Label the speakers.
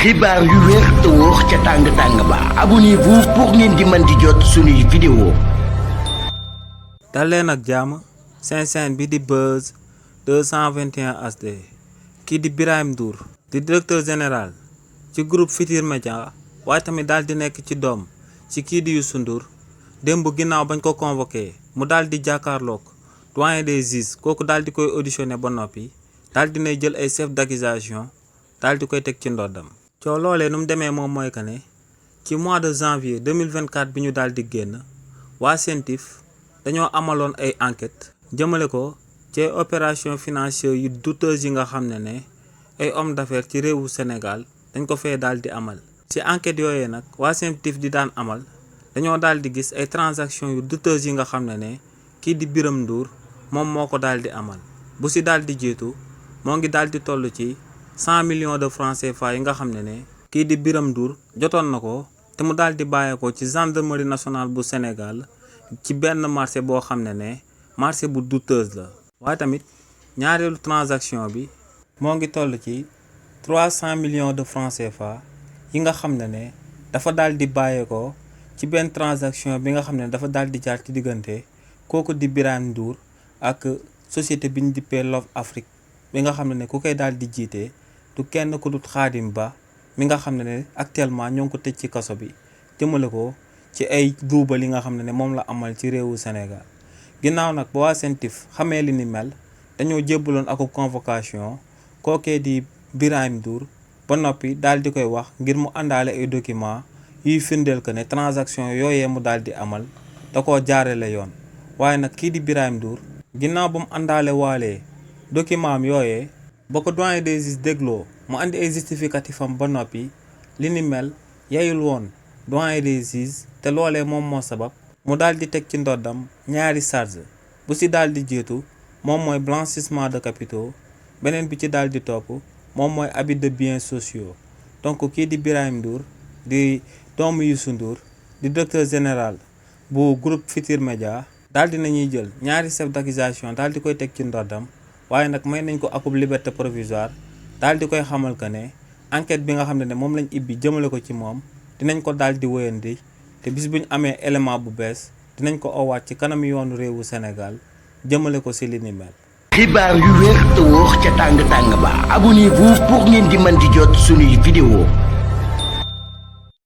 Speaker 1: xibaar yu wér te wóor ca tàng-tàng ba abonnez-vous pour ngeen di mën di jot suñuy vidéo.
Speaker 2: dal leen ak jàmm seen chaîne bi di Buzz 221 HD kii di Birahim Ndour di directeur général ci groupe Futurs Médias waaye tamit daal di nekk ci doom ci kii di Youssou Ndour démb ginnaaw bañ ko convoqué mu daal di jàkkaarloog doyen des juges kooku daal di koy auditionné ba noppi daal di nay jël ay chef d'accusation daal di koy teg ci ndoddam. coow loolee nu mu demee moom mooy que ne ci mois de janvier 2024 bi ñu daal di génn waa CENTIF dañoo amaloon ay enquête jëmale ko ci opération financière yu douteuse yi nga xam ne ay hommes d'affaires ci réewu Sénégal dañ ko fee daal di amal. ci enquête yooyee nag waa CENTIF di daan amal dañoo daal di gis ay transactions yu douteuses yi nga xam ne kii di Birame Ndour moom moo ko daal di amal bu si daal di jiitu moo ngi daal di toll ci 100 millions de francs CFA yi nga xam ne kii di Birame Ndour jotoon na ko te mu daal di bàyyeekoo ci gendarmerie nationale bu Sénégal ci benn marché boo xam ne marché bu douteuse la. waaye tamit ñaareelu transaction bi moo ngi toll ci 300 millions de francs CFA yi nga xam ne dafa daal di bàyyeekoo ci benn transaction bi nga xam ne dafa daal di jaar ci diggante kooku di Birahim Ndour ak société bi ñu dippee Love Afrique bi nga xam ne ku koy daal di jiite du kenn ku dut Khadim Ba mi nga xam ne actuellement ñoo ngi ko tëj ci kaso bi jëmale ko ci ay duubal yi nga xam ne moom la amal ci réewu Sénégal. ginnaaw nag ba waa CENTIF xamee li ni mel dañoo jébbaloon ak convocation kookee di Birahim Ndour ba noppi daal di koy wax ngir mu àndaale ay documents yuy firndeel que ne transaction yooyee mu daal di amal da koo jaarale yoon. waaye nag kii di Birahim Ndour ginnaaw ba mu àndaale waalee document am yooyee ba ko doyen des juges dégloo mu andi ay justificatif am ba noppi li ni mel yeyul woon doyen des juges te loolee moom moo sabab mu daal di teg ci ndoddam ñaari charge bu si daal di jiitu moom mooy blanchissement de capitaux beneen bi ci daal di topp moom mooy abus de biens sociaux. donc kii di Birahim Ndour di doomu Youssou Ndour di directeur général bu groupe Futurs Médias daal di nañuy jël ñaari chef d'accusation daal di koy teg ci ndoddam waaye nag may nañ ko akub liberté provisoire daal di koy xamal que ne enquête bi nga xam ne moom lañ ibbi jëmale ko ci moom dinañ ko daal di wéyandi te bis bu ñu amee élément bu bees dinañ ko owaat ci kanam yoonu réewu Sénégal jëmale ko si li ni mel.
Speaker 1: xibaar yu wér te wóor ca tàng-tàng ba abonnez-vous pour ngeen di mën di jot suñuy vidéo.